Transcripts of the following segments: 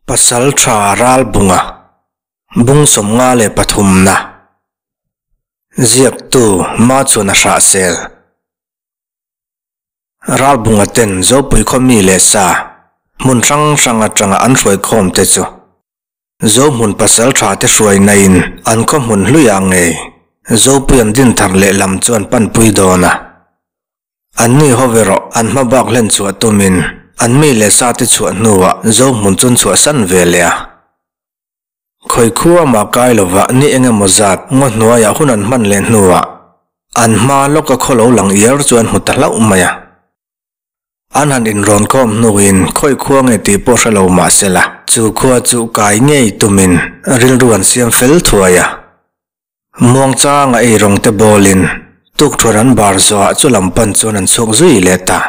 Pasalṭha Ralbunga bung 53 na ziaktu Machhuna Hrahsel Ralbunga ten Zopui khaw mi leh sa hmun hrang hrang atanga an hruai khawm te chu Zohmun pasalṭha te hruai naiin an khaw hmun hluiah ngei Zopui an din thar leh lam chu an panpui dawn a. An ni ho ve rawh, an hma bak hlen chhuah tumin an mi leh sa te chhuah hnuah zo hmun chun chhuah san ve leh a. Khawi khua mah kai lovah ni eng emaw zat ngaw hnuaiah hun an hman leh hnuah an hma lawka khaw lo lang iar chu an hmu ta hlauh mai a. An han inrawn khawm hnuin khawi khua nge tih pawh hre lo mah sela chu khua chu kai ngei tumin rilru an siam fel thuai a. Muangchanga ei rawng te bawlin tukthuan an bar zawhah chu lam pan chuan an chhuak zui leh ta.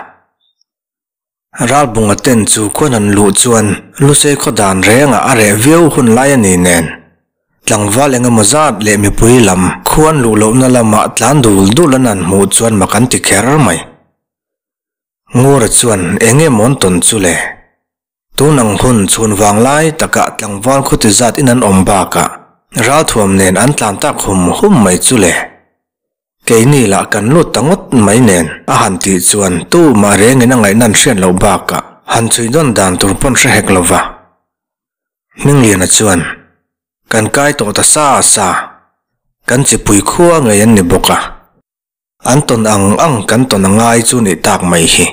Ralbunga ten chu khuan han luh chuan Lusei khaw dan rengah a reh viau hun lai a ni nen. Tlangval eng emaw zat leh mipui lam khuan luh lohna lamah tlan dul dul an han hmuh chuan mak an ti kher mai. Ngura chuan eng nge mawn tawn chu le? Tun ang hun chhun vang lai takah tlangval khuti zat in an awm bakah ralthuam nen an tlan tak hum hum mai chu le. Keini lah kan lut ta ngawt mai nen a han tih chuan tu mah rengin a ngaihna an hriat loh bakah han chhui dawn dan tur pawn hre hek lova. Hmingliana chuan kan kai tawh ta sa sa, kan chipui khua ngei an ni bawk a. An tawn ang ang kan tawn a ngai chu nih tak mai hi.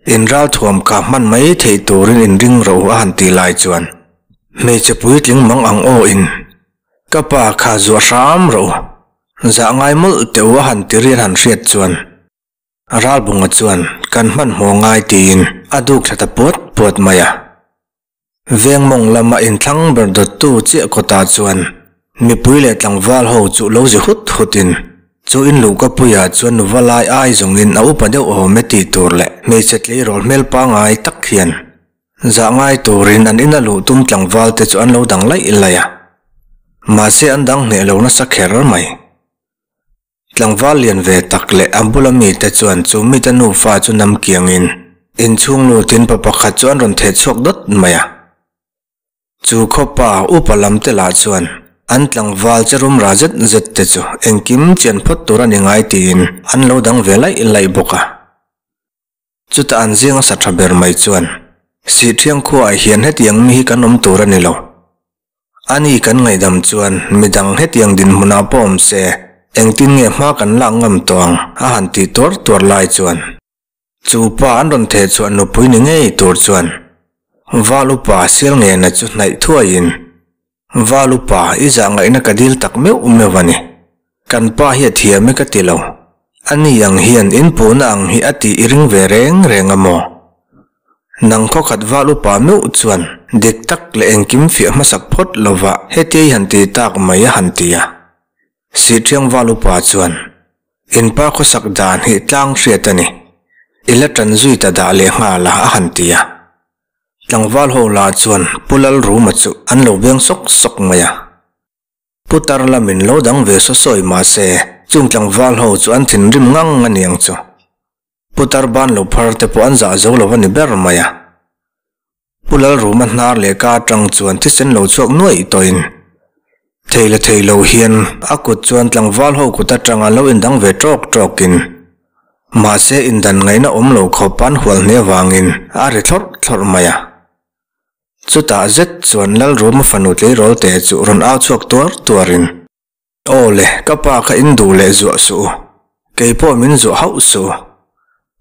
In ralthuam kha hman mai theih turin in ring ro a han tih lai chuan hmeichhe puitling mang ang aw in ka pa kha zuah hram ro zah ngai mawlh teh u a han ti rian han hriat chuan Ralbunga chuan kan hmanhmawh ngai tiin a duk thla ta puat puat mai a. Veng mawng lama inthlang ber dawttu chiah kawtah chuan mipui leh tlangval ho chu lo zi hut hutin chu in luhka puiah chuan nuva lai ai zawngin a upa deuh awm e tih tur leh hmeichhe tleirawl hmel pangngai tak hian zah ngai turin an ina luh tum tlangval te chu an lo dang laih laih a. Mahse an dang hneh lo nasa kher mai. Tlangval lian ve tak leh a bula mite chuan chu mite nufa chu nam kiangin inchhung lutin pa pakhat chu an rawn theh chhuak dawt mai a. Chu khawpa upa lam te lah chuan an tlangval che rum ra zet zet te chu engkim chian phawt tur a ni ngai tiin an lo dang ve laih laih bawk a. Chutah an zinga sa tha ber mai chuan, Sihthiang khuaah hian hetiang mi hi kan awm tur a ni lo. Ani kan ngaihdam chuan midang hetiang dinhmunah pawh awm se, engtin nge hma kan lak ngam tawh ang a han tih tuar tuar lai chuan chu pa an rawn theh chhuah nupui ni ngei tur chuan Val upa sial ngena chu hnaih thuaiin, Val upa i zah ngaihna ka dil tak meuh meuh a ni. Kan pa hi a thiam e ka ti lo. Ani ang hian in puhna ang hi a tih i ring ve reng reng a maw? Nang khawkhat val upa meuh chuan dik tak leh engkim fiah hmasak phawt lova hetia i han ti tak mai a han ti a. Sihthiang val upa chuan, In pa khawsak dan hi tlang hriat a ni. I la tan zui ta dah leh nghal a a han ti a. Tlangval ho lah chuan Pu Lalruma chu an lo beng sawk sawk mai a. Putar lamin lo dang ve saw sawi mah se, chung tlangval ho chu an thinrim ngang a niang chu. Putar ban lo phar te pawh an zah zo lo a ni ber mai a. Pu Lalruma hnar leh ka atang chuan thisen lo chhuak nuaih tawhin, thei la thei lo hian a kut chuan tlangval ho kut atanga lo indang ve tawk tawkin, mahse indan ngaihna awm lo khawp an hual hne avangin a ri thlawrh thlawrh mai a. Chutah zet chuan Lalruma fanu tleirawl te chu rawn au chhuak tuar tuarin, Aw le, ka pa kha in duh leh zuah suh u, kei pawh min zuah hauh suh u.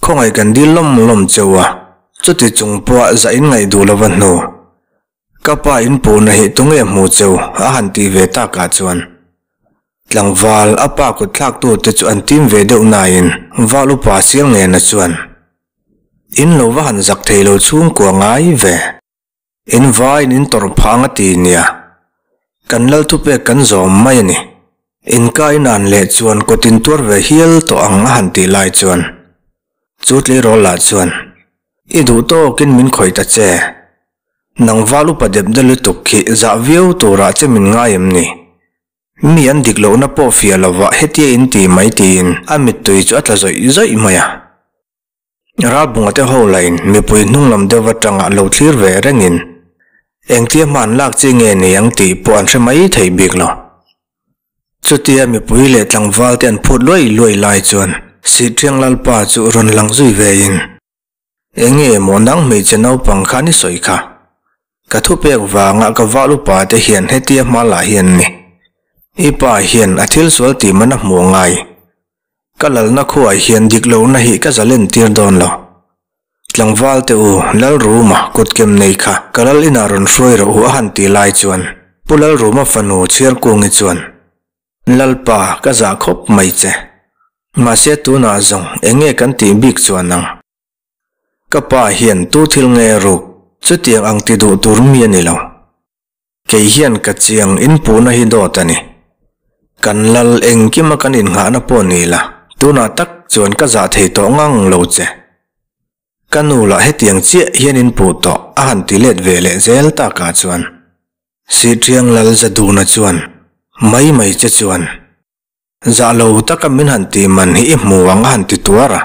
Khawngaih kan dil lawm lawm cheu a, chuti chung pawha zah in ngaih duh lova hnu. Ka pa in puhna hi tunge hmu cheu a han tih ve takah chuan tlangval a pa kut thlaktute chu an tim ve deuh nain Val upa Sialngena chuan, In lo va han zak thei lo chhungkua ngai ve. In vaiin in tawrh phang a ti nia. Kan lal thupek kan zawm mai a ni. In ka in an leh chuan kawt in tuar ve hial tawh ang a han tih lai chuan chu tleirawl lah chuan i duh tawkin min khawih ta che. Nang val upa dep deuh lutuk khi zah viau turah che min ngai em ni? Mi an dik lohna pawh fiah lovah hetia in ti mai tiin a mittui chu a tla zawih zawih mai a. Ralbunga te ho lain mipui hnung lam deuh atanga lo thlir ve rengin. Engtia hma an lak chi nge ni ang tih pawh an hre mai thei bik lo. Chutia mipui leh tlangval te an phut luai luai lai chuan Sihṭhiang Lalpa chu rawn lang zui ve in, Enge maw nang hmeichhe naupang khan i sawi kha? Ka thupek vanga ka val upa te hian hetia hma lah hi an ni. I pa hian a thil sual tih man a hmuh ngai. Ka lalna khuaah hian dik lohna hi ka zalen tir dawn lo. Tlangval te u, Lalruma kutkem nei kha ka lal inah rawn hruai rawh u a han ti lai chuan Pu Lalruma fanu Chhiarkungi chuan, Lalpa, ka zah khawp mai che. Mahse tunah zawng eng nge kan tih bik chuan ang? Ka pa hian tu thil nge ruk chutiang ang ti duh tur mi a ni lo. Kei hian ka chiang inpuhna hi dawt a ni. Kan lal engkima kan innghahna pawh ni la, tunah tak chuan ka zah thei tawh ngang lo che. Ka nu lah hetiang chiah hian inpuh tawh a han ti let ve leh zel takah chuan Sihṭiang lal Zaduna chuan mai mai che chuan zah lo taka min han tih man hi i hmu ang a han ti tuar a.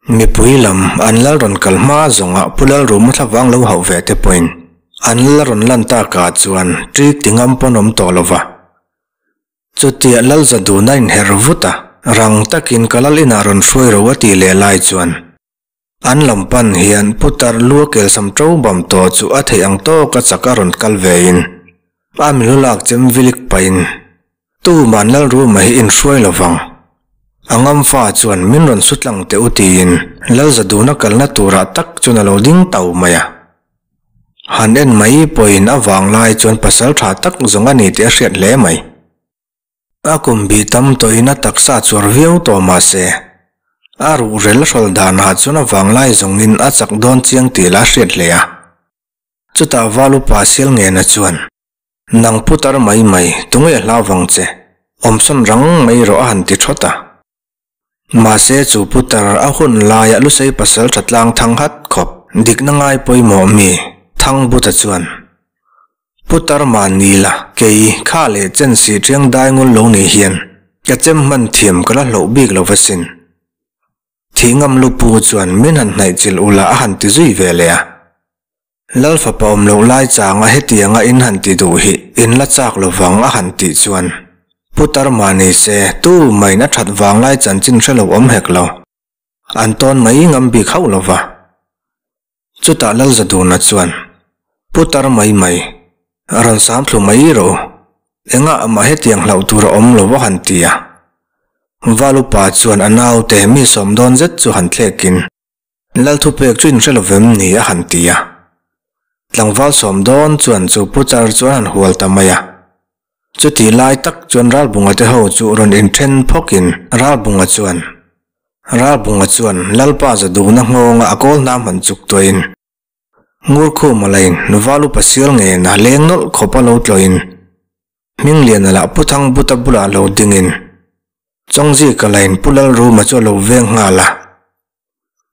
Mipui lam an lal rawn kal hma zawngah Pu Lalruma thlavang lo hauh ve te pawhin an lal rawn lan takah chuan ṭik ti ngam pawn awm tawh lo va. Chutia lal zadun a inher vut a, rang takin ka lal inah rawn hruai ro a tih leh lai chuan an lam pan hian putar lu a kelsam ṭo bam tawh chu a theih ang tawka chak a rawn kal vein a milu lak chem vilik pahin Tuman Lalruma hi inhruai lo vang. A ngamfa chuan min rawn su tlang teh u tiin Lalzaduna kalna turah tak chuan a lo ding tau mai a. Han en mai pawhin a vang lai chuan pasal tha tak zawng a ni tih a hriat hle mai. A kum bih tam tawhin a taksa chuar viau tawh mah se, a ruhrel hrawl danah chuan a vang lai zawngin a chak dawn chiang tih lah a hriat hle a. Chutah val upa Sialngena chuan. Nang putar mai mai, tunge hlau vang che? Awmsawn rang mai rawh a han ti thawt a. Mahse chu putar a hun laia Lusei pasal tha tlang thang hat khawp, dikna ngai pawimawh mi, Thang Buta chuan, Putar mahni la, kei, kha leh chen si ṭiang dai ngul lo ni hian ka chem hman thiam ka la hloh bik lo va sin. Thih ngam lupu chuan min han hnaih chilh ula a han ti zui ve leh a. Lal fapa awm loh lai changa hetianga in han ti duh hi in la chak lo vang a han tih chuan Putar mah ni se tu main a that vang lai chanchin hre lo awm hek lo. An tawn mai ngam bik hauh lo va. Chutah Lal Zaduna chuan Putar mai mai, rawn sam thlu mai rawh u. Engah mah hetiang hlauh tur a awm lo a han ti a. Val upa chuan a naute mi sawm dawn zet chu han thlekin Lal thupek chu inhre lo vem ni a han ti a. Tlangval sawm dawn chuan chu putar chu an han hual ta mai a. Chutih lai tak chuan Ralbunga te ho chu rawn inthen phawkin Ralbunga chuan Ralbunga chuan Lalpa Zaduna nghawnga a kawl hnam han chuk tuahin Ngurkhuma lain Val upa sial ngena leng nawlh khawp a lo tlawhin Hmingliana lah Pu Thangbuta bulah lo dingin Chawngzika lain Pu Lalruma chu a lo veng nghal a.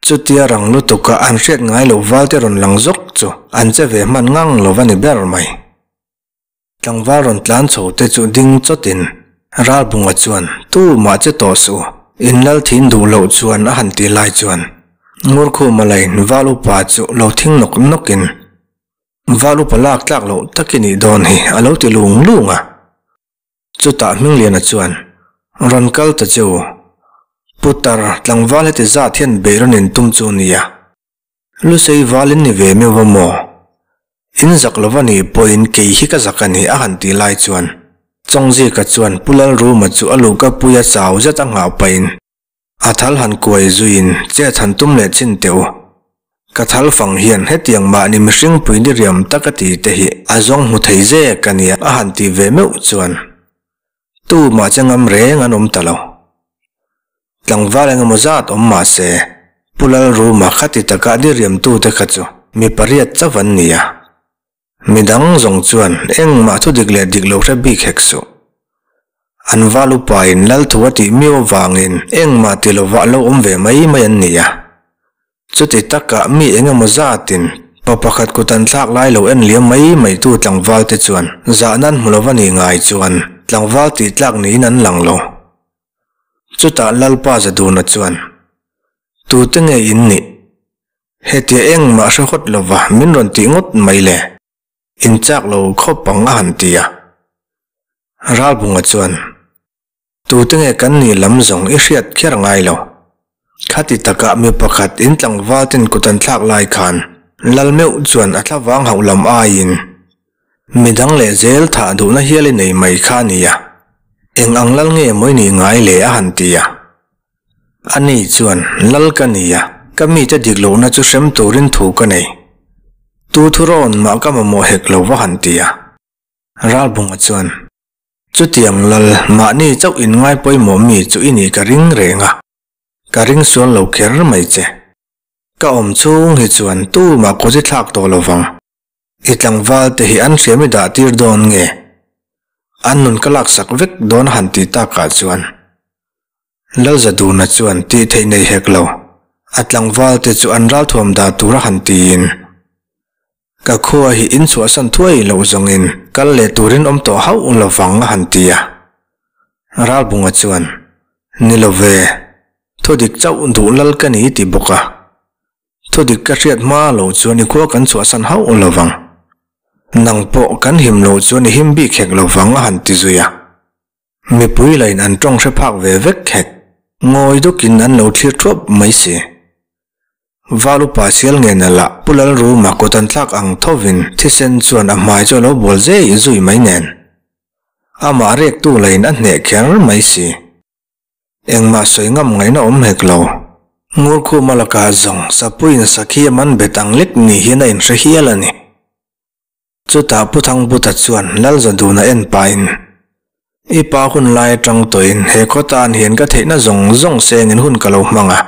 Chutia rang lutuka an hriat ngai loh valte rawn lang zawk chu an che ve hman ngang lo va ni ber mai. Tlangval rawn tlan chho te chu ding chawtin Ralbunga chuan tu mah che tawh suh, in lal thin duh loh chuan a han ti lai chuan Ngurkhuma lain val upa chu lo thing nawk nawkin val upa lak tlak loh tak i nih dawn hi a lo ti lung lung a. Chutah Hmingliana chuan, Rawn kal ta che u. Putar, tlangval heti zat hian beih rawn in tum chu nia. Lusei val in ni ve meuh va maw? In zak lo va nih pawhin kei hi ka zak a ni a han tih lai chuan Chawngzika chuan Pu Lalruma chu a luhka puia chau zet a nghah pahin A thal han kuai zuiin chet han tum leh chin teh u. Ka thal fang hian hetiang mahni mihring pui ni riam tak a ti te hi a zawng hmu thei zek a nia a han ti ve meuh chuan tu mah che ngam reng an awm ta lo. Tlangval eng emaw zat awm mah se Pu Lalruma khati taka ni riamtute kha chu mi pariat chauh an ni a. Midang zawng chuan engmah thu dik leh dik lo hre bik hek suh. An val upain lal thu a tih miau avangin engmah ti lovah lo awm ve mai mai an ni a. Chuti takah mi eng emaw zatin pa pakhat kut an thlak lai lo en liam mai mai tu tlangval te chuan zahna an hmu lova ni ngai chuan tlangval tih tlak niin an lang lo. Chutah Lalpa Zaduna chuan, Tute nge in nih? Hetia engmah hre hawt lova min rawn tih ngawt mai le. In chak lo khawp ang a han ti a. Ralbunga chuan, Tute nge kan nih lam zawng i hriat kher ngai lo. Khati takah mi pakhat in tlangval ten kut an thlak lai khan Lal meuh chuan a thlavang hauh lam aiin midang leh zel thah duhna hial i nei mai kha a nia. Eng ang lal nge maw i nih ngai le a han ti a. Ani chuan, Lal ka ni a, ka mite dik lohna chu hrem turin thu ka nei. Tu thurawn mah ka mamawh hek lo va han ti a. Ralbunga chuan, Chutiang lal, mahni chauh in ngai pawimawh mi chu i nih ka ring reng a, ka ring sual lo kher mai che. Ka awm chhung hi chuan tumah kawzi thlak tawh lo vang. I tlangval te hi an hriam i dah tir dawn nge? An nun ka laksak vek dawn a han ti takah chuan Lalzaduna chuan tih theih nei hek lo, a tlangval te chu an ralthuam dah tur a han tiin ka khua hi in chhuahsan thuai loh zawngin kal leh turin awm tawh hauh lovang a han ti a. Ralbunga chuan, Ni lo ve, thudik chauh duh lal ka ni ti bawk a. Thudik ka hriat hma lo chuan i khua kan chhuahsan hauh lovang. Nang pawh kan him loh chuan i him bik hek lovang a han ti zui a. Mipui lain an tawng hre phak ve vek hek, ngawi dukin an lo thlir thuap mai si. Val upa sial ngen a lah Pu Lalruma kut an thlak ang thovin thisen chuan a hmai chu a lo bual zei zui mai nen. Amah rektu lain a hneh kher mai si. Engmah sawi ngam ngaihna awm hek lo. Ngurkhuma lakah zawng Sapuiin sakhi a man bet ang lek ni hian a inhre hial a ni. Chutah Pu Thangbuta chuan Lalzaduna en pahin, I pa hun lai atang tawhin he khaw tan hian ka theihna zawng zawng sengin hun ka lo hmang a.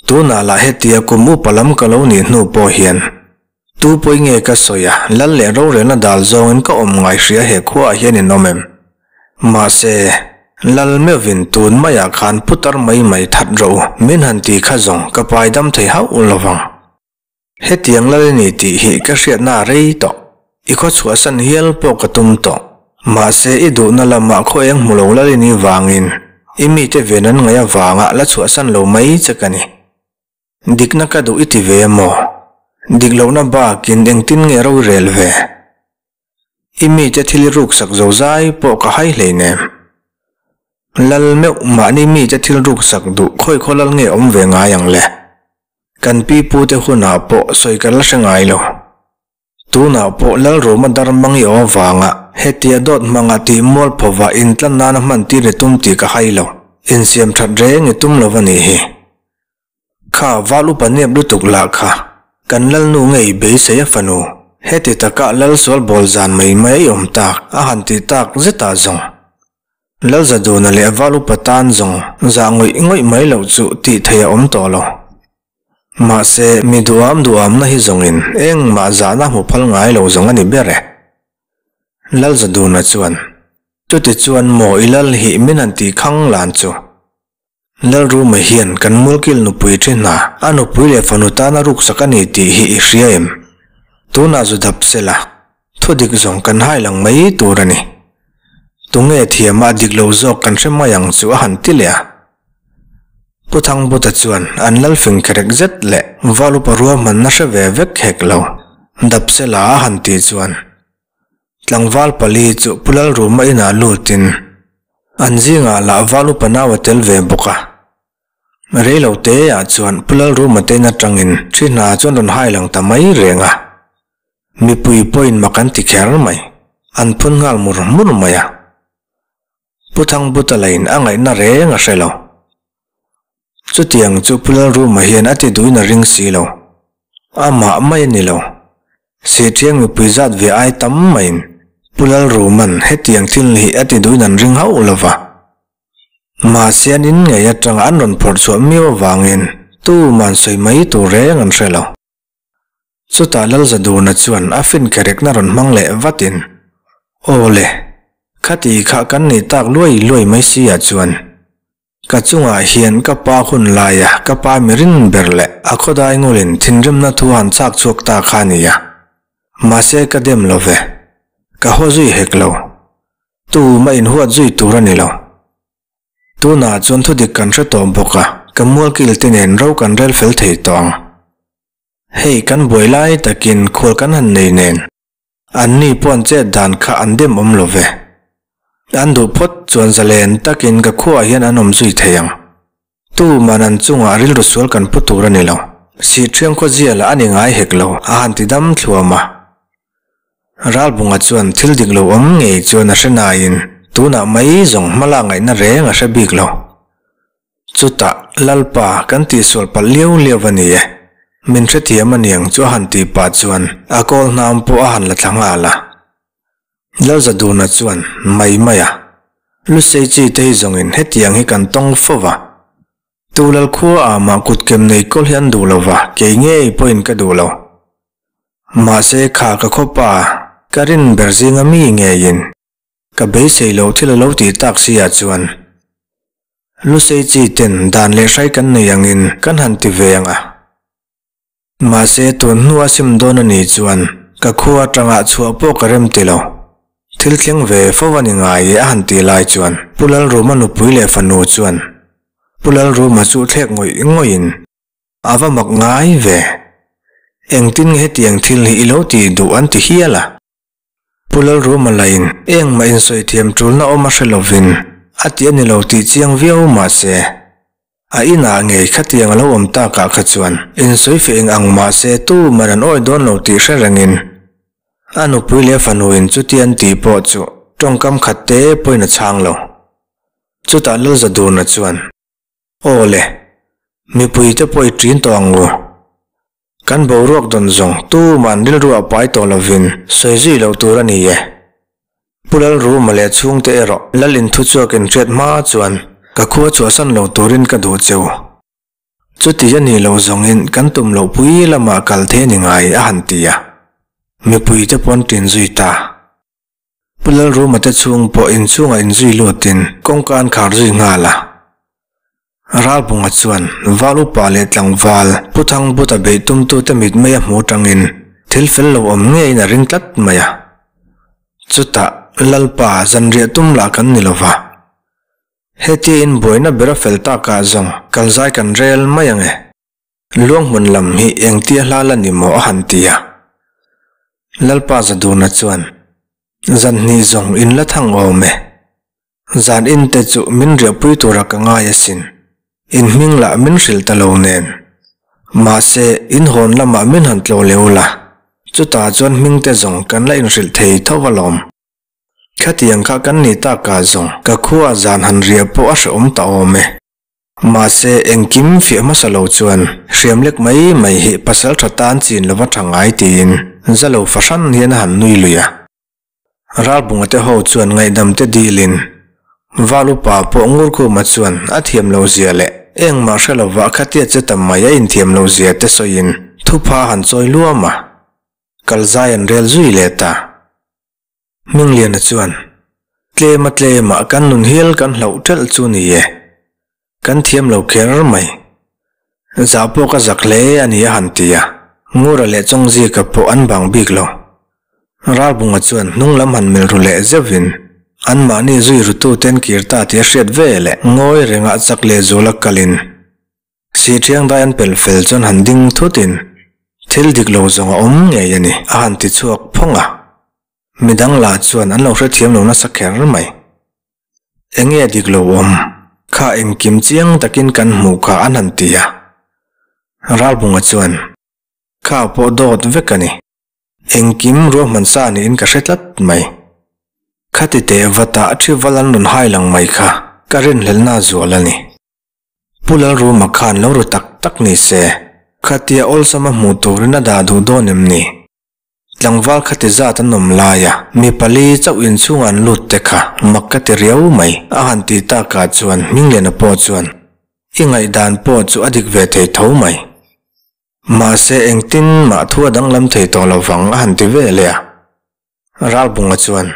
Tunah lah hetia kum upa lam ka lo nih hnu pawh hian tu pawi nge ka sawi a, Lal leh rorelna dal zawngin ka awm ngai hria he khuaah hian in awm em? Mahse, Lal meuhvin tun maiah khan putar mai mai that rawh u, min han ti kha zawng ka pai dam thei hauh lovang. Hetiang lal i ni tih hi ka hriatna a rei tawh. I khaw chhuahsan hial pawh ka tum tawh. Mahse, i duhna lamah khaw eng hmu lo lal i nih vangin i mite ven an ngaih avanga la chhuahsan lo mai che ka ni. Dikna ka duh i ti ve maw? Dik lohna bakin engtin nge ro i rel ve? I mite thil i ruksak zo zai pawh ka hai hleinem. Lal meuh mahni mite thil ruksak duh khawi khaw lal nge awm ve ngai ang le? Kan pi pute hunah pawh sawi ka la hre ngai lo. Tunah pawh Lalruma dar mang i awm avanga hetia dawt hmanga tih mualphova intlan nana hman tir i tum tih ka hai lo. Insiam that reng i tum lo a nih hi. Kha val upa nep lutuk lah kha kan Lalnu ngei beisei a fanu heti taka Lalsual bawl zan mai mai a i awm tak a han tih tak zetah zawng. Lalzaduna leh Val upa tan zawng zah ngawih ngawih mai loh chu tih theih a awm tawh lo. Mahse, mi duham duhamna hi zawngin engmah zahna hmu phal ngai lo zawng a ni ber e. Lalzaduna chuan, Chuti chuan maw i lal hi min han tih khang lan chu. Lalruma hian kan Mulkil nupui thi hna a nupui leh fanu tana ruksak a ni tih hi i hria em? Tunah zu dap sela, Thudik zawng kan hai lang mai tur a ni. Tunge thiama a dik lo zawk kan hre mai ang chu a han ti leh a. Pu Thangbuta chuan an lal fing kherek zet leh val upa ruahmanna hre ve vek hek lo, Dapsela a han tih chuan tlangval pali chu Pu Lalruma inah lutin an zingah lah val upa nau a tel ve bawk a. Rei lo te ah chuan Pu Lalruma te in atangin thi hna chuan rawn hai lang ta mai reng a. Mipui pawhin mak an ti kher mai, an phun nghal mur mur mai a. Pu Thangbuta lain a ngaihna reng a hre lo. Chutiang chu Pu Lalruma hian a ti duhin a ring si lo. Amah mai a ni lo. Sihṭiang mipui zat ve ai tam maiin Pu Lalruma'n hetiang thil hi a ti duhin an ring hauh lo va. Mahse an in ngei atanga an rawn phawrh chhuah miau avangin tuman sawi mai tur reng an hre lo. Chutah Lalzadurna chuan a fin kherekna rawn hmang leh vatin, Aw le, khati kha kan nih tak luai luai mai si ah chuan, ka chungah hian ka pa hun laia ka pa mirin ber leh a khawdai ngulin thinrimna thu han chak chhuak ta kha a ni a. Mahse ka dem lo ve. Ka haw zui hek lo. Tumah inhuat zui tur a ni lo. Tunah chuan thudik kan hre tawh bawk a, ka mualkil te nen ro kan rel fel thei tawh ang. Hei kan buai lai takin khual kan han nei nen. Anni pawh an chet dan kha an dem awm lo ve. An duh phawt chuan zalen takin ka khuaah hian an awm zui thei ang. Tuman an chungah rilru sual kan pu tur a ni lo. Sihṭhiang khawzia lah a ni ngai hek lo, a han ti dam thluam a. Ralbunga chuan thil dik lo awm ngei chuan a hre nain tunah mai zawng hmala ngaihna reng a hre bik lo. Chutah, Lalpa, kan tihsual palh liau liau a ni e. Min hrethiam a niang chu a han tih pah chuan a kawl hnam pawh a han la thla nghal a. Lalzaduna chuan, Mai mai a. Lusei chi te hi zawngin hetiang hi kan tawng fo va. Tu Lalkhua ah mah kutkem nei kawl hi an duh lo va, kei ngei pawhin ka duh lo. Mahse kha ka khawpa, ka rin ber zinga mi ngeiin Ka beisei loh thil a lo tih tak si ah chuan Lusei chi ten dan leh hrai kan nei angin kan han ti ve ang a. Mahse tun hnua sim dawn a nih chuan ka khua atanga chhuah pawh ka rem ti lo. Thil thleng ve fo a ni ngai e a han tih lai chuan Pu Lalruma nupui leh fanu chuan Pu Lalruma chu thlek ngawih ngawih in a va mak ngai ve. Engtin nge hetiang thil hi i lo tih duh an ti hial a. Pu Lalruma lain engmah insawi thiam tulna awm a hre lovin a ti a ni lo tih chiang viau mahse, a inah ngei khatiang a lo awm takah kha chuan insawi feh eng ang mahse tuman an awi dawn lo tih hre rengin a nupui leh fanuin chuti an tih pawh chu tawngkam khat te pawhin a chhang lo. Chutah Lalzadurna chuan, Aw le, mipuite pawh i ṭin tawh ang u. Kan boruak dawn zawng tuman rilru a pai tawh lovin sawi zui loh tur a ni e. Pu Lalruma leh chhungte erawh Lal inthuchuak inhriat hma chuan ka khua chhuahsan lo turin ka duh cheu. Chuti a nih loh zawngin kan tum loh pui lamah kal thei a ni ngai a han ti a. Mipuite pawn ṭin zui ta. Pu Lalruma te chhung pawh inchhungah inzui lutin kawngka an khar zui nghal a. Ralbunga chuan val upa leh tlangval Pu Thangbuta beih tumtute mit mai a hmu tangin thil fel lo awm ngeiin a ring tlat mai a. Chutah Lalpa zanriah tum lah kan ni lova. Hetia in buaina ber a fel takah zawng kalzai kan rel mai ang e. Luanghmun lam hi engtia hla la ni maw a han ti a. Lalpa Zadurna chuan, Zan hnih zawng in la thang awm e. Zan in te chu min riahpui tura ka ngai asin. In hming lah min hrilh ta lo nen. Mahse, in hawn lamah min han tlawh leh ula, chutah chuan hming te zawng kan la inhrilh thei tho alawm. Khatiang kha kan ni takah zawng ka khua zan han riah pawh a hrehawm ta awm e. Mahse, engkim fiah hmasa lo chuan hriam lek mai mai hi pasal tha tan chin lova tha ngai tiin zalo fahran hian a han nui lui a. Ralbunga te ho chuan ngaihdam te dilin Val upa pawh Ngurkhuma chuan a thiam lo zia leh engmah hre lova khatia che tam mai a inthiam lo zia te sawiin thupha han chawi luam a, kalzai an rel zui leh ta. Hmingliana chuan, Tlema tlema kan nun hial kan hlauh ṭelh chu ni e. Kan thiam lo kher mai. Zah pawh ka zak hle a ni a han ti a. Ngura leh Chawngzika pawh an bang bik lo. Ralbunga chuan hnung lam han melh ru leh zeuhin, anmahni zui rututen kir ta tih a hriat ve leh ngawi rengah chak leh zula kalin, Sihṭhiang dai an pel fel chuan han ding thutin, Thil dik lo zawng a awm ngei a ni, a han ti chhuak phawng a. Midang lah chuan an lo hrethiam lo nasa kher mai. Enge dik lo awm? Kha engkim chiang takin kan hmuh kha an han ti a. Ralbunga chuan, Kha pawh dawt vek a ni. Engkim ruahman sa niin ka hre tlat mai. Khati teh vatah thi val an rawn hai lang mai kha ka rinhlelhna zual a ni. Pu Lalruma khan lo ru tak tak ni se, khatia awlsama hmuh turin a dah duh dawn em ni? Tlangval khati zat an awm laia mi pali chauh inchhunga an lut te kha mak ka ti riau mai, a han ti takah chuan Hmingliana pawh chuan i ngaihdan pawh chu a dik ve thei tho mai. Mahse engtin mah thu a danglam thei tawh lo vang a han ti ve leh a. Ralbunga chuan,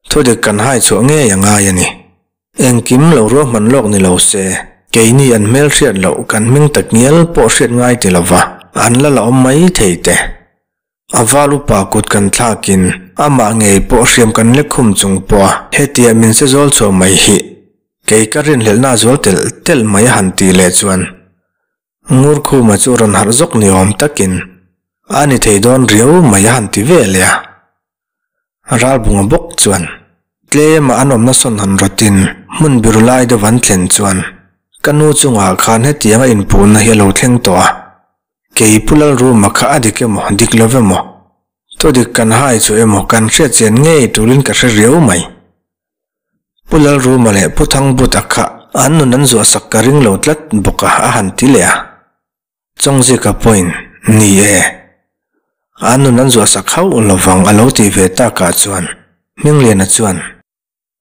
Thudik kan hai chhuah ngei a ngai a ni. Engkim lo ruahman lawk ni lo se, keini an hmel hriat loh kan hming tak ngial pawh hriat ngai ti lova an la la awm mai thei te. A val upa kut kan thlakin amah ngei pawh hriam kan lek khum chung pawha hetia min se zawl chhuah mai hi kei ka rinhlelhna zual telh telh mai a han tih leh chuan Ngurkhuma chu rawn harh zawk ni awm takin a ni thei dawn riau mai a han ti ve leh a. Ralbunga bawk chuan tlema an awmna sawn han rawtin hmun biru lai deuh an thlen chuan ka nu chungah khan hetianga inpuhna hi a lo thleng tawh a, kei Pu Lalruma kha a dik emaw dik lo emaw thudik kan hai chu emaw kan hriat chian ngei tulin ka hre riau mai. Pu Lalruma leh Pu Thangbuta kha an nun an zuahsak ka ring lo tlat bawk a a han ti leh a. Chawngzika pawhin, Ni e. An nun an zuahsak hauh lovang a lo tih ve takah chuan Hmingliana chuan,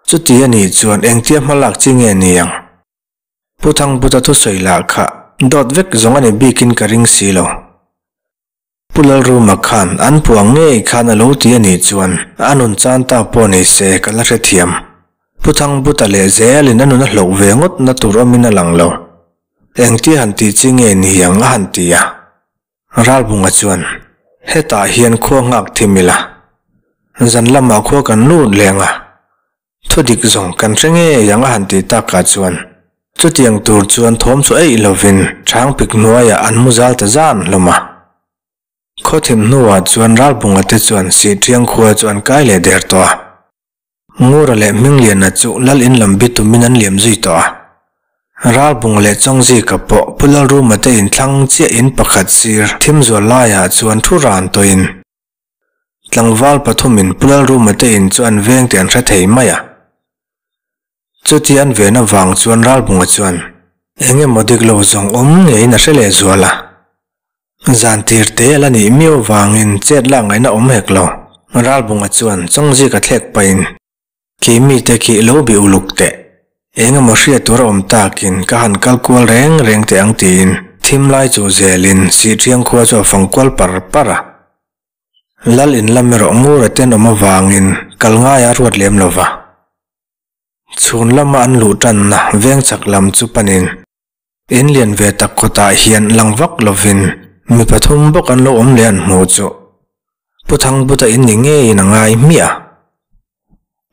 Chuti a nih chuan engtia hma lak chi nge ni ang? Pu Thangbuta thusawi lah kha dawt vek zawng a ni bikin ka ring si lo. Pu Lalruma khan an puang ngei khan a lo ti a nih chuan a nun chan ta pawh nei se ka la hrethiam. Pu Thangbuta leh zelin a nun a hloh ve ngawt na tur awmin a lang lo. Engtia han tih chi nge ni ang a han ti a. Ralbunga chuan, Hetah hian khua nghak thim ila. Zan lamah khua kan lut leng a. Thu dik zawng kan hre ngei ang a han tih takah chuan chutiang tur chuan thawm chu eih lovin chhang pik hnuaiah an mu zal ta zan hlawm a. Khaw thim hnuah chuan Ralbunga te chuan Sihṭiang khua chu an kai leh der tawh a. Ngura leh Hmingliana chu Lal in lam bi tumin an liam zui tawh a. Ralbunga leh Chawngzika pawh Pu Lalruma te inthlang chiah in pakhat sir thim zual laiah chuan thu ran tawhin Tlangval pathumin Pu Lalruma te in chu an veng tih an hre thei mai a. Chuti an ven avang chuan Ralbunga chuan eng emaw dik lo zawng awm ngeiin a hre leh zual a. Zan tir te a la nih miau vangin chet lak ngaihna awm hek lo. Ralbunga chuan Chawngzika thlek pahin Khi mite khi lo bi uluk teh. Eng emaw hriat tur a awm takin ka han kal kual reng reng teh ang tiin thim lai chu zelin Sihṭhiang khua chu a fang kual par par a. Lal in lam erawh ngur a tenawm avangin kal ngai a ruat lem lo va. Chhun lama an luh tanna veng chak lam chu panin in lian ve tak kawtah hian lang vak lovin mi pathum bawk an lo awm leh an hmuh chu Pu Thangbuta in ni ngeiin a ngai hmiah a.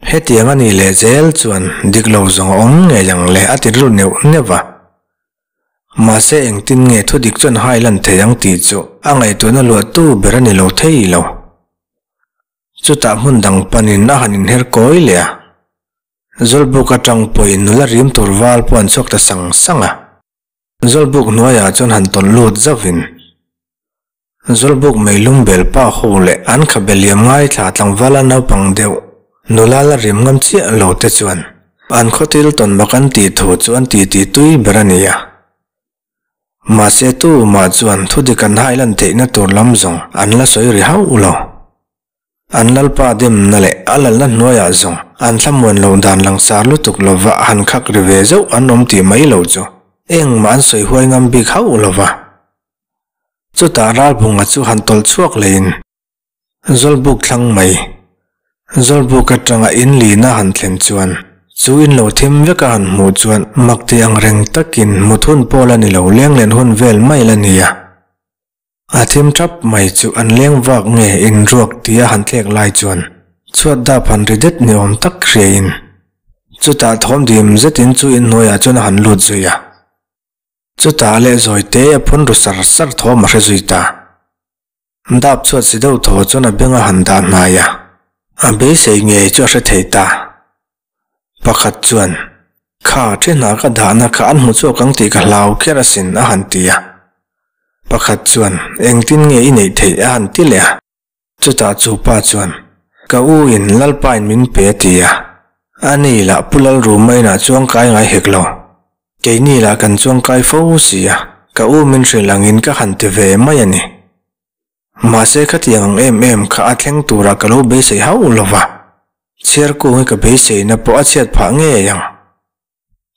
Hetiang a nih leh zel chuan dik lo zawng a awm ngei ang le a ti rilru neuh neuh va. Mahse engtin nge thu dik chuan hai lan thei ang tih chu a ngaihtuahna luahtu ber a ni lo thei lo. Chutah hmun dang panin a han inher kawi leh a. Zawlbuk atang pawhin nula rim tur val pawh an chhuak ta sang sang a. Zawlbuk hnuaiah chuan han tawlh lut zauhin Zawlbuk meilum bel pa ho leh an khabe liam ngaithla tlangvala naupang deuh nula la rim ngam chiah lo te chuan an khawtil tawn mak an tih thu chu an titi tui ber a ni a. Mahse tumah chuan thudik an hai lan theihna tur lam zawng an la sawi ri hauh lo. An lalpa demna leh a lalna hnuaiah zawng an thlamuan loh dan langsar lutuk lova han khak ri ve zauh an awm tih mai lo chu engmah an sawi huai ngam bik hauh lova. Chutah Ralbunga chu han tawlh chhuak leiin Zawlbuk thlang mai Zawlbuk atanga in lina han thlen chuan chu in lo thim veka han hmuh chuan mak ti ang reng takin mut hun pawh la ni lo leng len hun vel mai la nia. A thim thap mai chu an leng vak nge in ruak tia han thlek lai chuan chhuat dap han ri det ni awm tak hriain chutah thawm dim zetin chu inhnuaiah chuan a han lut zui a. Chutah leh zawi te a phun ru sar sar thawm a hre zui ta. Dap chhuat si deuh thaw chuan a beng a han dah hnai a, a beisei ngei chu a hre thei ta. Pakhat chuan, Kha, thi hna ka dahna kha an hmu chhuak ang tih ka hlau kher asin, a han ti a. Pakhat chuan, Engtin nge i neih theih? a han ti leh a. Chutah chu pa chuan, Ka u in Lalpain min pe a ti a. Ani lah Pu Lalruma inah chuang kai ngai hek lo. Keini lah kan chuang kai fo si a, ka u min hrilh angin ka han ti ve mai a ni. Mahse khatiang ang em em kha a thleng turah ka lo beisei hauh lo va, chhiar kung hi ka beiseina pawh a chhiat phah ngei ang.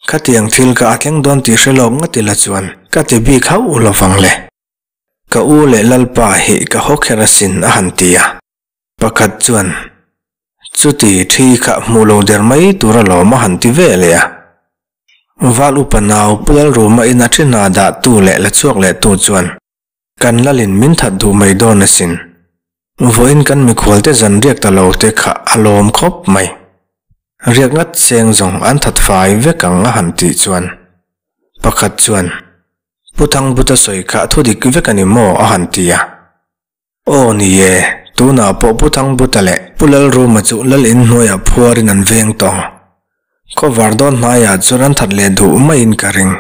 Khatiang thil ka a thleng dawn tih hre lawk ngawt ila chuan ka ti bik hauh lo vang le. Ka u leh Lalpa hi ka haw kher asin a han ti a. Pakhat chuan, Chuti thi kha hmuh lo der mai tur alawm a han ti ve leh a. Val upa nau Pu Lalruma in a thi hna dahtu leh la chhuak lehtu chuan, Kan lalin min that duh mai dawn asin. Vawiin kan mikhualte zan riak ta lo te kha a lawm khawp mai. Riak ngat cheng zawng an that fai vek ang a han tih chuan pakhat chuan Pu Thangbuta sawi kha thu dik vek a ni maw a han ti a. Aw ni e, Tunah pawh Pu Thangbuta leh Pu Lalruma chu lal in hnuaiah phuarin an veng tawng. Khawvar dawn hnaiah chuan an that leh duh maiin ka ring.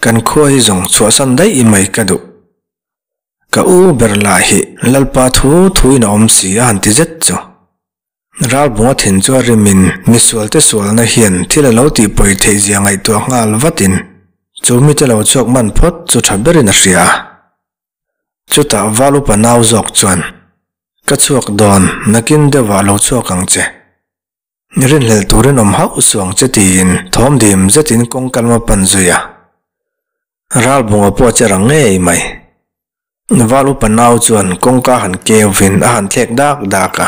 Kan khua hi zawng chhuahsan daih i mai ka duh. Ka u ber lah hi Lalpa thu thuin a awm si a han ti zet chu. Ralbunga thin chu a rimin misualte sualna hian thil a lo tihpawi theih zia ngaihtuah nghal vatin chu mite lo chhuak man phawt chu tha berin a hria a. Chutah val upa nau zawk chuan, Ka chhuak dawn, nakin deuhah lo chhuak ang che. Rinhlelh turin awm hauh suh ang che tiin thawm dim zetin kawngka lam a pan zui a. Ralbunga pawh a che rang ngei mai. Val upa nau chuan kawngka han keuvin a han thlek dak dak a.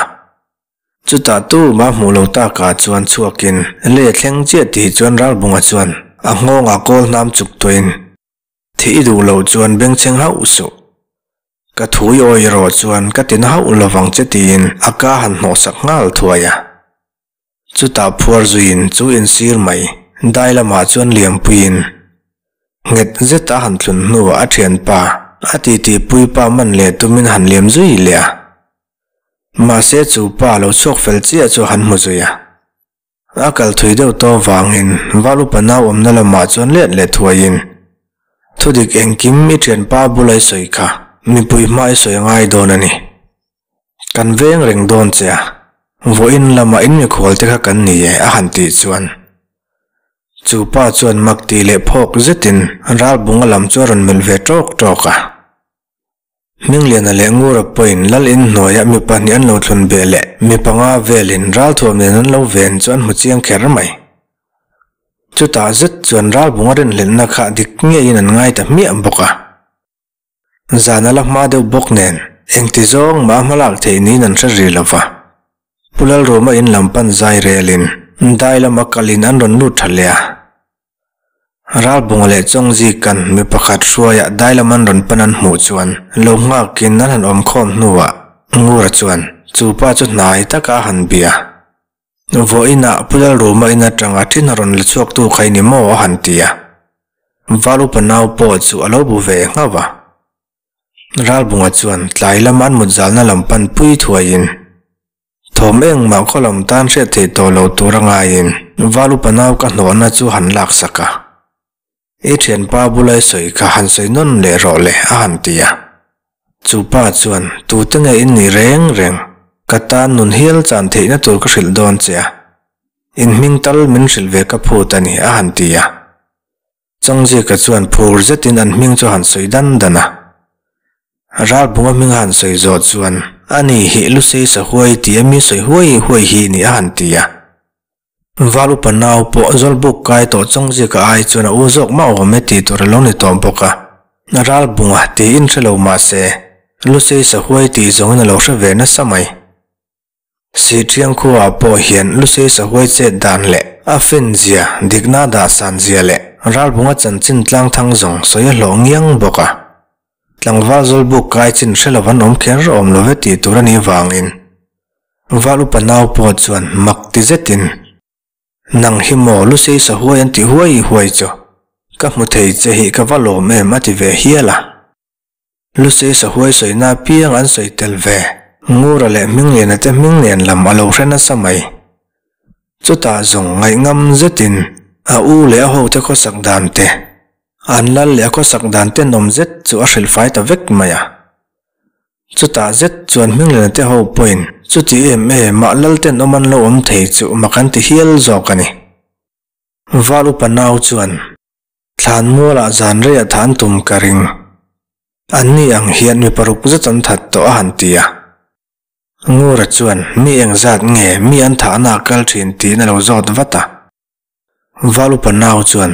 Chutah tumah hmuh lo takah chuan chhuakin lei a thleng chiah tih chuan Ralbunga chuan a nghawngah kawl hnam chuk tuahin thih i duh loh chuan bengchheng hauh suh. Ka thui awi erawh chuan ka tina hauh lovang che tiin a ka han hnawhsak nghal thuai a. Chutah phuar zuiin chu insir mai dai lamah chuan liampuiin nghet zeta han thlun hnuah a thianpa a titi puipa man leh tumin han liam zui leh a. Mahse chu pa lo chhuak fel chiah chu han hmu zui a. A kal thui deuh tawh vangin val upa nau awmna lamah chuan let leh thuaiin thudik engkim i thianpa bula i sawi kha mipui hma i sawi a ngai dawn a ni. Kan veng reng dawn che a, vawiin lamah in mikhual te kha kan ni e a han tih chuan chu pa chuan mak tih leh phawk zetin Ralbunga lam chu a rawn melh ve tawk tawk a. Hmingliana leh Ngura pawhin lal in hnuaiah mi pahnih an lo thlun beh leh mi panga velin ralthuam nen an lo ven chu an hmu chiang kher mai. Chutah zet chuan Ralbunga rinhlelhna kha dik ngeiin an ngai ta hmiah bawk a. Zan a la hma deuh bawk nen engti zawng mah hma lak theih niin an hre ri lo va. Pu Lalruma in lam pan zai relin dai lama kalin an rawn lut tha leh a. Ralbunga leh Chawngzikan mi pakhat hruaiah dai lam an rawn pan an hmuh chuan lo nghakin an han awm khawm hnuah Ngura chuan chu pa chu hnai taka a han bia. Vawiinah Pu Lalruma in atanga thin a rawn la chhuaktu kha i ni maw a han ti a. Val upa nau pawh chu a lo bu ve nghauh a. Ralbunga chuan tlai lama an mut zalna lam pan pui thuaiin thawm engmah khaw lam tan hriat theih tawh lo tur a ngaiin Val upa nau ka hnawhna chu han laksak a. I thianpa bula i sawi kha han sawi nawn leh rawh le a han ti a. Chu pa chuan tute nge in nih reng reng, ka tan nun hial chan theihna tur ka hrilh dawn che a. In hming tal min hrilh ve ka phut a ni a han ti a. Chawngzika chuan phur zetin an hming chu a han sawi dan dan a. Ralbunga hming a han sawi zawh chuan ani hi Lusei Sahuai tih a mi sawi huai huai hi ni a han ti a. Val upa nau pawh Zawlbuk kai tawh Chawngzika ai chuan a u zawk mah awm e tih tur a lo ni tawh bawk a. Ralbunga tiin hre lo mah se, Lusei Sahuai tih zawngin a lo hre ve nasa mai. Sihṭhiang khuaah pawh hian Lusei Sahuai chet dan leh a fin zia, dikna dah san zia leh Ralbunga chanchin tlang thang zawng sawi a hlawh ngiang bawk a. Tlangval Zawlbuk kai chin hre lo an awm kher awm lo ve tih tur a nih vangin Val upa nau pawh chuan mak ti zetin, Nang hi maw Lusei sahuai an ti huai huai chu, ka hmu thei che hi ka va lawm em a ti ve hial a. Lusei sahuai sawina apiang an sawi tel ve, Ngura leh Hmingliana te hming nen lam a lo hre nasa mai. Chutah zawng ngaihngam zetin a u leh a hote khawsak dan te, an lal leh a khawsak dan tenawm zet chu a hrilhfai ta vek mai a. Chutah zet chuan Hminglena te ho pawhin chuti em em ah lal tenawm an lo awm thei chu mak an ti hial zawk a ni. Val upa nau chuan thlan mualah zan reiah tha an tum ka ring. Anni ang hian mi paruk zet an that tawh a han ti a. Ngura chuan mi engzat nge mi an thahna a kal thin tiin a lo zawt vat a. Val upa nau chuan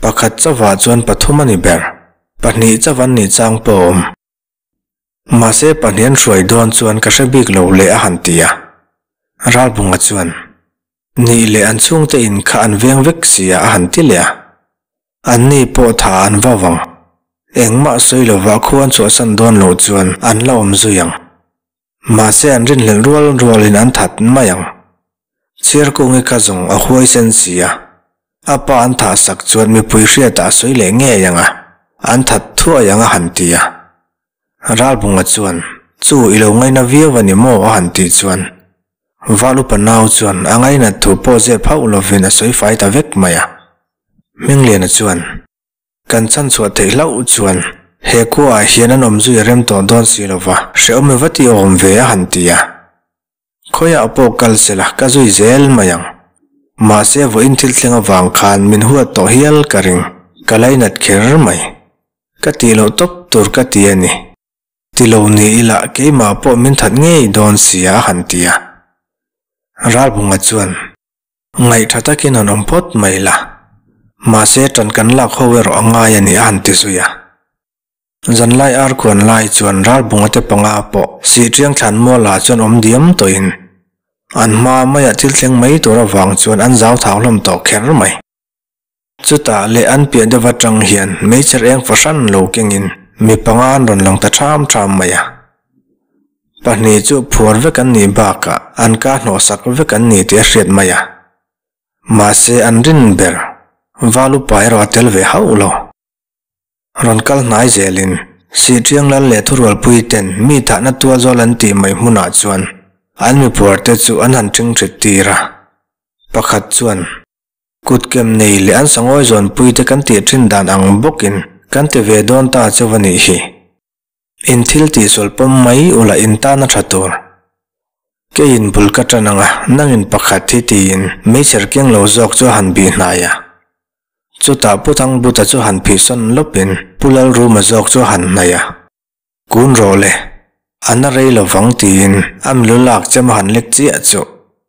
pakhat chauhah chuan pathum a ni ber, pahnih chauh an nih chang pawh a awm. Mahse pahnih an hruai dawn chuan ka hre bik lo leh a han ti a. Ralbunga chuan, Nih leh an chhungte in kha an veng vek sia a han ti leh a. Anni pawh tha an va vang. Engmah sawi lova khu an chhuahsan dawn loh chuan an la awm zui ang. Mahse an rinhlelh rual rualin an that mai ang. Chhiarkungi kha zawng a huaisen si a, a pa an thah sak chuan mipui hriatah a sawi leh ngei ang a, an that thuai ang a han ti a. Ralbunga chuan, Chu i lo ngaina viau a ni maw? a han tih chuan Val upa nau chuan a ngainat thu pawh zep hauh lovin a sawi fai ta vek mai a. Hmingliana chuan, Kan chhanchhuah theih hlauh chuan he khuaah hian an awm zui a rem tawh dawn si lova, hrehawm e va ti awm ve a han ti a. Khawiah pawh kal sela ka zui zel mai ang. Mahse vawiin thil thleng avang khan min huat tawh hial ka ring, ka lainat kher mai. Ka tih loh tawp tur ka ti a ni. Ti lo ni ila keimah pawh min that ngei dawn sia a han ti a. Ralbunga chuan, Ngaihtha takin han awm phawt mai la. Mahse ṭan kan lak ho erawh a ngai a ni a han ti zui a. Zanlai arkhuan lai chuan Ralbunga te panga pawh Sihṭiang thlan mualah chuan awm diam tawhin an hma maiah thil thleng mai tur avang chuan an zau thau hlawm tawh kher mai. Chutah leh an piah deuh atang hian hmeichhe reng fahran lo kengin mi panga an rawn lang ta ṭham ṭham mai a. Pahnih chu phuar vek an nih bakah an ka hnawhsak vek an ni tih a hriat mai a. Mahse an rin ber Val upa erawh a tel ve hauh lo. Rawn kal hnai zelin Sihṭiang lal leh thurualpui ten mi thahna tual zawl an tih mai hmunah chuan an miphuar te chu an han ṭhingṭhit tir a. Pakhat chuan. Kutkem nei leh an sangawi zawnpui te kan tih thin dan ang bawkin kan ti ve dawn ta chauh a nih hi. In thil tihsual pawm mai ula in tan a tha tur. Keiin bul ka tan ang a, nangin pakhat hi tiin meichher keng lo zawk chu a han bih hnai a. Chutah Pu Thangbuta chu han phihsawn lawpin Pu Lalruma zawk chu a han hnaih a. Kun rawh le, a na rei lo vang tiin a milu lak chem a han lek chiah chu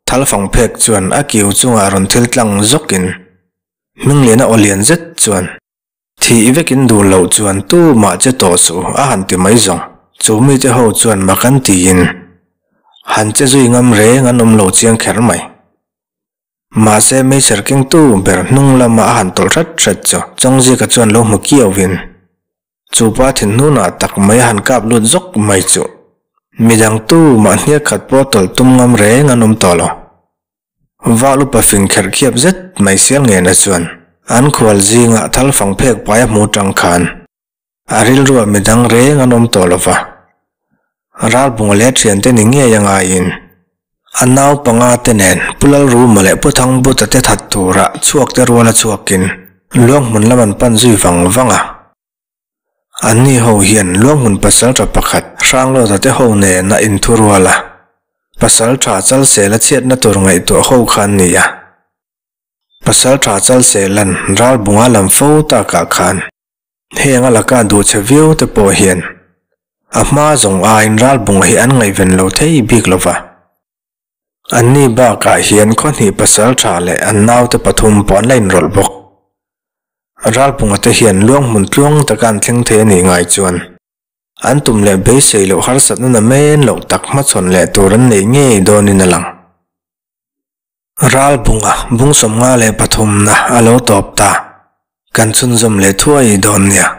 Thalfang phek chuan a kiu chungah rawn thil tlang zawkin Hmingliana aw lian zet chuan Thih vekin duh loh chuan tumah che tawh suh a han ti mai zawng. Chu mite ho chuan mak an tiin han che zui ngam reng an awm lo chiang kher mai. Mahse meichher kengtu ber hnung lama a han tawlh hret hret chu Chawngzika chuan lo hmu kiauhin chu pa thinhnunah tak mai a han kap lut zawk mai chu midang tu mah hniak khat pawh tawlh tum ngam reng an awm tawh lo. Val upa fing kherh khiap zet mai sial ngena chuan an khual zingah thal fang phek pai a hmu tang khan a rilruah midang reng an awm tawh lo va. Ralbunga leh thiante ni ngei a ngaiin a nau panga te nen Pu Lalruma leh Pu Thangbuta te that tura chhuak te ruala chhuakin Luanghmun lam an pan zui vang vang a. Anni ho hian Luanghmun pasaltha pakhat Hranglawta te ho nena inthurual a, pasaltha Chalsela chhiatna tur ngaihtuah ho kha an ni a. Pasaltha Chalsela'n Ralbunga lam fo takah khan Heng a laka duh che viau te pawh hian a hma zawng aiin ralbunga hi an ngaihven lo thei bik lo va. Anni bakah hian khawhnih pasal tha leh an naute pathum pawh an la inrawlh bawk. Ralbunga te hian luang hmun tluang taka an thleng thei a nih ngai chuan an tum leh beisei loh harsatna na men loh tak hmachhawn leh tur an nei ngei dawnin a lang. Ralbunga bung 53na a lo tawp ta. Kan chhunzawm leh thuai dawn nia.